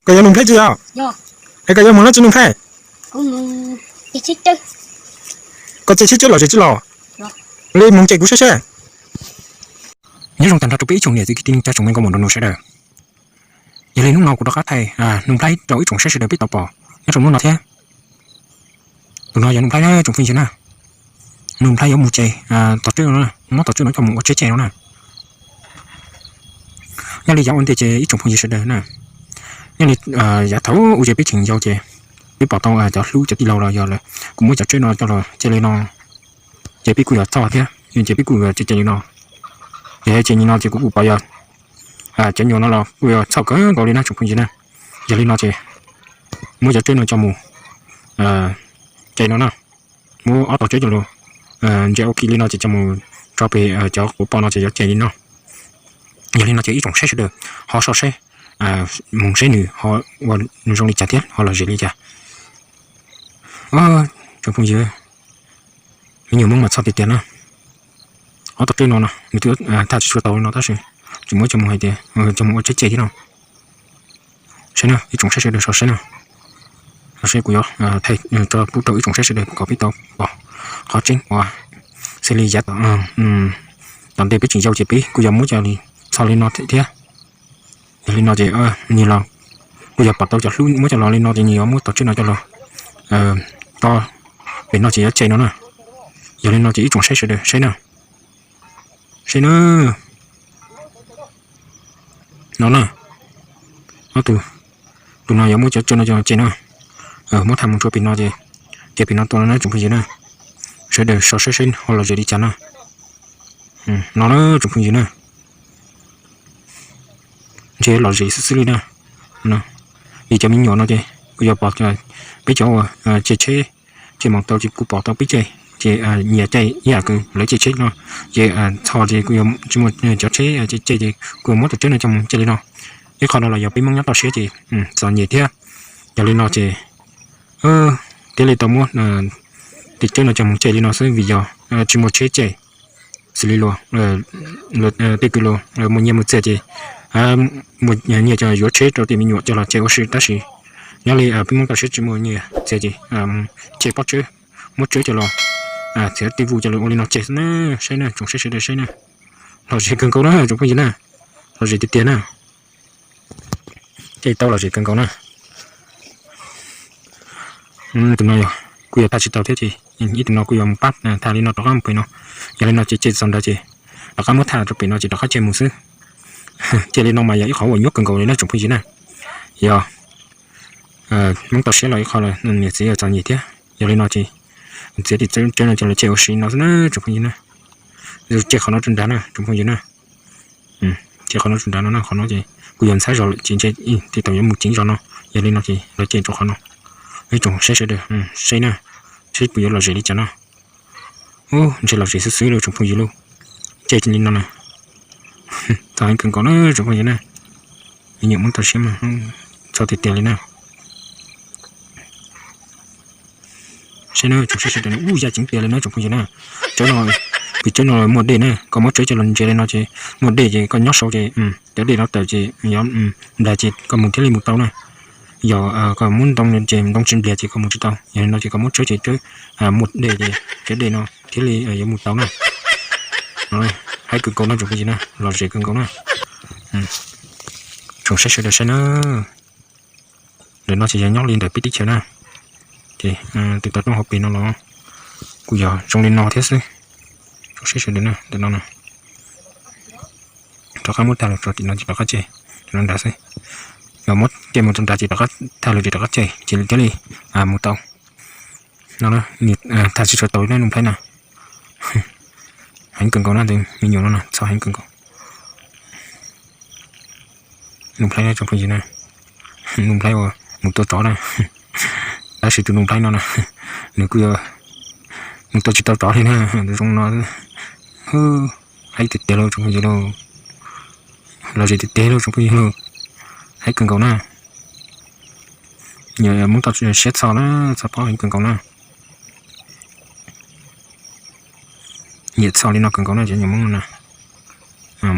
Koj yuav nug Nplhaib tsi yog? Es koj yuav moog dlaab tsi nug Nplhaib? Koj txawj tsheb cawb los zes tsi los? Li moog ces kuv saib seb. Nyob zoo tag nrho rau peb ib tsoom niam txiv kwv tij neej tsa tsoom me nkauj muam nruab nuav sawv daws. Yog li hnub no kuv rov qab thaij nug Nplhaib rau ib tsoom saib sawv daws peb tau pom nyob rau hnub no thiab. Tus no yog nug Nplhaib na tsoom phooj ywg na. Nug Nplhaib yuav mus ces tom tswb no, muab tom tswb no coj mus ua tsheb ceg no na. Nyob li yav ua ntej ces ib tsoom phooj ywg sawv daws na, nyob li yav thaum ub ces peb tseem yau ces peb pom tau cov hlub cov tij laug los yog lawv kuj muab cov tswb no coj los ceg li no, ces peb kuj yog txhawj thiab ces peb kuj ceg ceg li no. Yog ces nim no ces kuv kuj pom yog cov nyuam no los kuj yog txhawj kawg nkaus li na tsoom phooj ywg na. Yog li no ces muab cov tswb no coj mus ceg no na, muab ob tog tswb coj los ntse ua ke li no ces coj mus tso pem cov quav poj no ces yuav ceg li no. Yog li no ces ib tsoom saib sawv daws ho so saib, moog saib nws ho ua zoo li cas thiab ho lom zem li cas. Tsoom phooj ywg, me nyuam Hmoob mas txhawj tiag tiag na. Ob tog tswb no no nws twb thaj tsis tshua tau li no tab sis tseem muab coj mus hais tias coj mus ua tsheb ceg thiab no. Saib na ib tsoom saib sawv daws so saib na. Los saib kuv yuav thaij tso pub rau ib tsoom saib sawv daws kom peb tau pom qhov tseeb uas xws li yav tom ntej peb tseem yau ces peb kuj yog muab coj li txhawj li no thiab. Yog li no ces nws los kuj yog pom tau cov hlub muab coj los li no ces nws yuav muab tog tswb no coj los tso pem no ces yuav ceg no na. Yog li no ces ib tsoom saib sawv daws saib na, saib na. No na, ob tug, tus no yuav muab cov tswb no coj ceg na. Muab tham mus rau pem no ces, ces pem no tua no na tsoom phooj ywg na. Sawv daws so saib saib ho lom zem li cas na. No na tsoom phooj ywg na, ntshe lom zem xwb xwb li na. Vim cov me nyuam no ces kuj yog pom peb cov uas ceg tsheb, ceg mus tau ces kuj pom tau peb ceg, ces nyiam ceg ib yam kws lawv ceg tsheb no, ces txhawj ces kuj yog tsis muaj cov tsheb ceg ces kuj muab tog tswb no coj mus ceg li no. Ib qho no los yog peb Hmoob nyob toj siab ces txom nyem thiab. Yog li no ces thiaj li tau muab tog tswb no coj mus ceg li no xwb vim yog tsis muaj tsheb ceg. Xws li luag tej kws luag muaj nyiaj muaj txiag ces muaj nyiaj coj yuav tsheb rau tej me nyuam coj los ceg ua si tab sis nyob li peb Hmoob toj siab tsis muaj nyiaj txiag ces ceg pob tswb, muab tswb coj los txiav tej vuj coj los ua li no ceg xwb na. Saib na tsoom saib sawv daws saib na, lom zem kawg nkaus na tsoom phooj ywg na, lom zem tiag tiag na. Ceg tau lom zem kawg nkaus na. Tus no yog kuj yog thaj tsis tau thiab ces ib tug no kuj yog mus pab thaj li no rov qab mus pem no. Yog li no ces ceg txog nrad ces rov qab muab thaj rau pem no ces rov qab ceg mus xwb. Ceg li no mas yog ib qhov uas nyuaj kawg nkaus li na tsoom phooj ywg na. Yog Hmoob toj siab los ib qho los niam txiv yuav txom nyem thiab. Yog li no ces txiav tej tswb no coj los ceg ua si no xwb na tsoom phooj ywg na. Ceg qhov no rau nrad na tsoom phooj ywg na. Ceg qhov no rau nrad no na, qhov no ces kuj yog ntxhab zog lawm ces ntshe tej tau yuav mus ceev zog no. Yog li no ces lawv ceg rau qhov no. Ib tsoom saib sawv daws saib na, saib puas yuav lom zem li cas no. Ntshe lom zem xwb xwb lauj tsoom phooj ywg lauj. Ceg li no na, txog heev kawg nkaus na tsoom phooj ywg na. Me nyuam Hmoob toj siab mas txog tiag tiag li na. Saib na tsoom saib sawv daws, ub yaj ceev tiag li na tsoom phooj ywg na. Tsawb no, pem tsawb no muaj dej na, koj muab tsawb coj los ntsia li no ces muaj dej ces koj nyob saud ces cov dej no tawm ces yuav npliag ces koj mus thiaj li mus tau na. Yog koj muab ntoo ces ntoo tsis npliag ces koj mus tsis tau. Yog li no ces koj muab tsawb ces tsawb muaj dej ces cov dej no thiaj li yuav mus tau na. Heev kawg nkaus no tsoom phooj ywg na, lom zem kawg nkaus na. Tsoom saib sawv daws saib na. Ntawm no ces yog nyob li ntawm peb teb chaws na, ces tus tau rooj hauv pes no los kuj yog zoo li no thiab xwb. Tsoom saib sawv daws na, ntawm no na, rov qab muab tag los tso tim no ces rov qab ceg, no nrad xwb. Yog muab ceg mus rau nrad ces rov qab tag los ces rov qab ceg ces thiaj li mus tau. No, thaj tsis tshua tau na Nuj Nplhaib na. Heev kawg nkaus na, tus me nyuam no txhawj heev kawg nkaus. Nuj Nplhaib tsoom phooj ywg na, Nuj Nplhaib uas mus tua tsov na. Tab sis tus nus nplhaib no na, nws kuj yuav mus tau tsis tau rov li na, zoo no. Haib tiag tiag lauj tsoom phooj ywg lauj, los zem tiag tiag lauj tsoom phooj ywg lauj, haib kawg nkaus na. Yog Hmoob tau siab txhos na, txhos pob heev kawg nkaus na. Nyiam txhos li no kawg nkaus na cov nyuam Hmoob no na.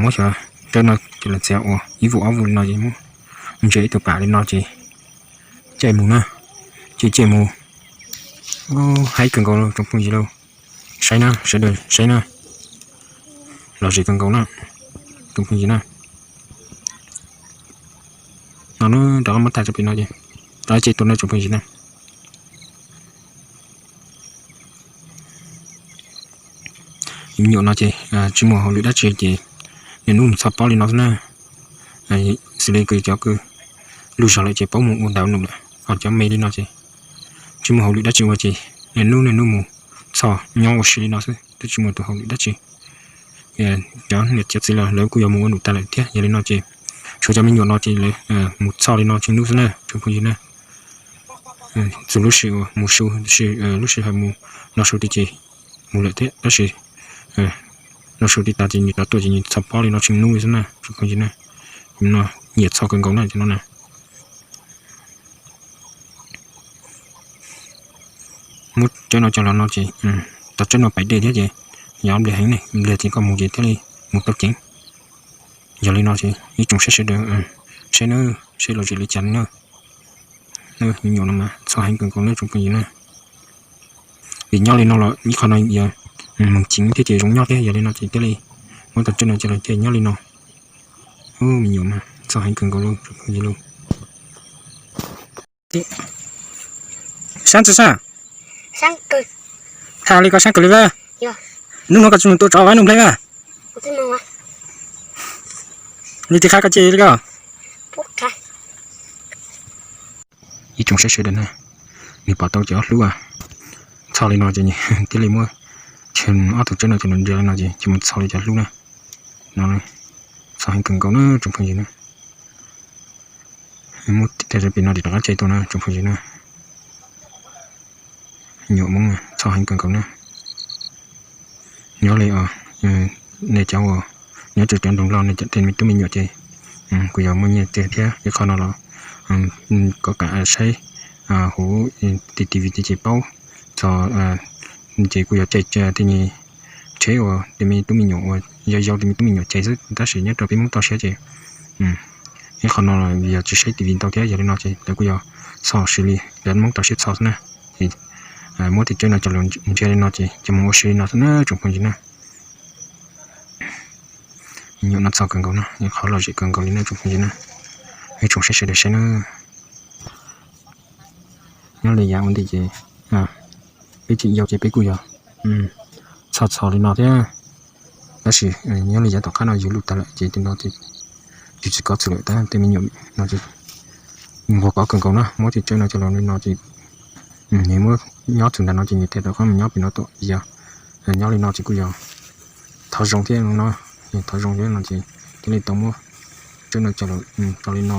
Muab xyov tawb no ces los txiav ua ib vuj ob vuj li no ces muab ntsia ib tug pam li no ces caij mus na, caij caij mus. Haib kawg nkaus tsoom phooj ywg lauj, saib na sawv daws saib na, los zem kawg nkaus na tsoom phooj ywg na. No rov qab muab tag rau pem no ces rov qab caij tuaj na tsoom phooj ywg na. Me nyuam no ces tsis muaj hauj lwm dab tsi ces niaj hnub mus txhos pob li no xwb na. Xws li kws cov kws lug zog lawm ces paub mus ua ntawv num lawm, ho cov me li no ces tsis muaj hauj lwm dab tsi ua ces niaj hnub niaj hnub mus txhos nyob ua si li no xwb, twb tsis muaj tus hauj lwm dab tsi. Cov niam cov txiv los lawv kuj yog mus ua num tag lawm thiab, yog li no ces tshuav cov me nyuam no ces lawv mus txhos li no tsheej hnub xwb na tsoom phooj ywg na. Txhua lub sij hawm mus su, lub sij hawm mus no su tiag ces mus lawm thiab, tab sis no su tib tas ces nws rov tuaj ces nws txhos pob li no tsheej hnub xwb na tsoom phooj ywg na. No nyiam txhos kawg nkaus na cov no na. Muab tsawb no coj los no ces tau tsawb no pais dej thiab ces yog npliag heev ne, npliag ces koj mus ces thiaj li mus tau ceev. Yog li no ces ib tsoom saib sawv daws saib nawb, saib los zem li cas li na. Me nyuam no mas txhos heev kawg nkaus na tsoom phooj ywg na. Vim nyob li no los ib qho no yog moog ceev thiab ces zoo nyob thiab, yog li no ces thiaj li muab tau tsawb no coj los caij nyob li no. Me nyuam mas txhos heev kawg nkaus lauj tsoom phooj ywg lauj. Sab ntxwg sab, has li koj sab kawg li a. Hnub no koj tsis mus tua tsov vaj num nplhaib a? Li tsis qab koj cia li koj. Ib tsoom saib sawv daws na, nws pom tau cov hlub txhos li no ces thiaj li muab ob tug tsawb no coj los ntsia li no ces cia mus txhos li cov hlub na. No txhos heev kawg nkaus na tsoom phooj ywg na. Muab tag rau pem no ces rov qab caij tuaj na tsoom phooj ywg na. Nyuam Hmoob txhos heev kawg nkaus na. Nyob li nej cov uas nyob rau cov nroog loj nej cov tej me tub me nyuam ces kuj yog muaj nyiaj tiag thiab ib qho no los kom kam saib huv ti ti vi ti ces paub txog ces kuj yog caij tej nyuag tsheb uas tej me tub me nyuam uas yau yau tej me tub me nyuam ces xwb, tab sis nyob rau peb Hmoob toj siab ces ib qho no yog tsis saib ti vi ntau thiab, yog li no ces lawv kuj yog txhos xws li lawv Hmoob toj siab txhos xwb na. Ces muab tej tsawb no coj los ntsia li no ces coj mus ua si li no xwb na tsoom phooj ywg na. Nyuam no txhos kawg nkaus na, qhov lom zem kawg nkaus li na tsoom phooj ywg na. Ib tsoom saib sawv daws saib na. Nyob li yav ua ntej ces peb tseem yau ces peb kuj yog txhos txhos li no thiab, tab sis nyob li yav tom qab no yug lub tag lawm ces tej no ces tsis kov txwm lawm, tab tej me nyuam no ces nquag kov kawg nkaus na, muab tej tsawb no coj los li no ces nws muab nyob txog ntawm no ces nws thiaj rov qab mus nyob pem no tuaj. Yog nyob li no ces kuj yog thov zoo thiab no, thov zoo thiab no ces thiaj li tau muab tsawb no coj los rau li no.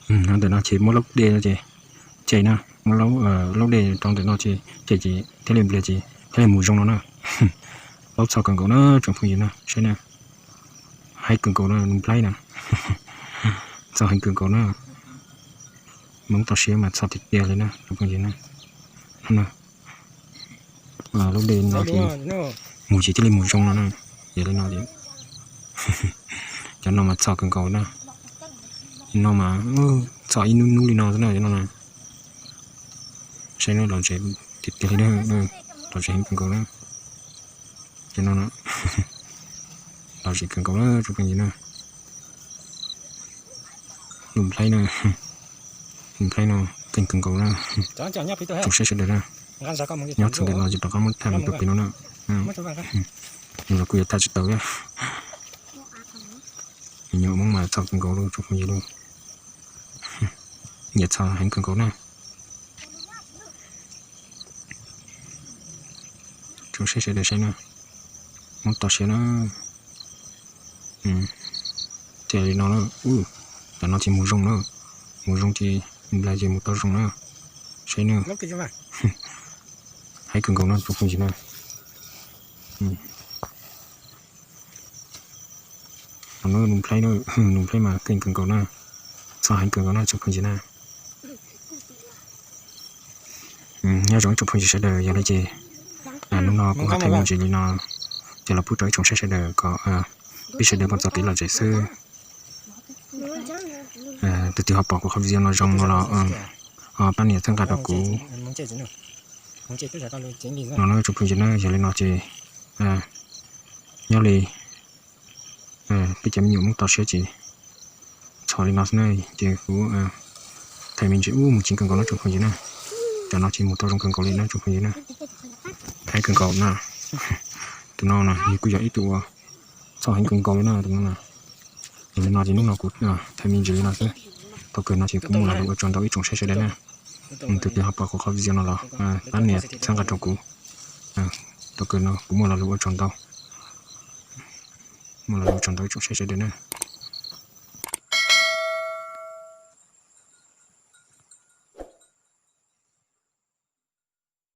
Ntawm no ces muab laub dej no ces cais na, muab laub dej rau ntawm no ces cais ces thiaj li npliag ces thiaj li mus zoo no na. Laub txhos kawg nkaus na tsoom phooj ywg na, saib na, heev kawg nkaus na, nplaib na, txhos heev kawg nkaus na. Hmoob toj siab mas txhos tiag tiag li na tsoom phooj ywg na. Laub dej no ces mus ces thiaj li mus zoo no na. Yog li no ces cov no mas txhos kawg nkaus na. No mas txhos ib hnub hnub li no xwb na cov no na. Saib na, lom zem tiag tiag li na, lom zem heev kawg nkaus na. Cov no lom zem kawg nkaus na tsoom phooj ywg na. Lub nplaib na, lub nplaib no keej kawg nkaus na. Tsoom saib sawv daws na, nyob txog ntawm no ces rov qab muab tham mus rau pem no na. Nws los kuj yuav tham tsis tau thiab. Me nyuam Hmoob mas txhos kawg nkaus lauj tsoom phooj ywg lauj. Nyiam txhos heev kawg nkaus na. Tsoom saib sawv daws saib na, Hmoob toj siab na. Ces li no na, tam no ces mus zoo na. Mus zoo ces, nplai ces mus tau zoo na. Saib na. Heev kawg nkaus no tsoom phooj ywg na. Nus nplhaib, nus nplhaib mas keej kawg nkaus na. Txho heev kawg nkaus na tsoom phooj ywg na. Nyob zoo ib tsoom phooj ywg sawv daws, yog li ces hnub no kuv ho thaij me ntsis li no coj los pub rau ib tsoom saib sawv daws kom peb sawv daws muaj txoj kev lom zem xwb. Tus twg ho pom kuv qhov video no zoo no los ho pab nias txhawb nqa rau kuv no na tsoom phooj ywg na. Yog li no ces nyob li peb cov me nyuam Hmoob toj siab ces txhom li no xwb na. Ces kuv thaij me ntsis ub mus ceev kawg nkaus na tsoom phooj ywg na. Cov no ces mus tau zoo kawg nkaus li na tsoom phooj ywg na. Heev kawg nkaus na. Tus no na nws kuj yog ib tug uas txho heev kawg nkaus li na tus no na. Yog li no ces hnub no kuv thaij me ntsis li no xwb. Thaum kawg no ces kuv muaj lo lus ua tsaug ntau ib tsoom saib sawv daws na. Tus twg ho pom kuv qhov video no los pab nias txhawb nqa rau kuv. Thaum kawg no kuv muaj lo lus ua tsaug ntau, muaj lo lus ua tsaug ntau ib tsoom saib sawv daws na.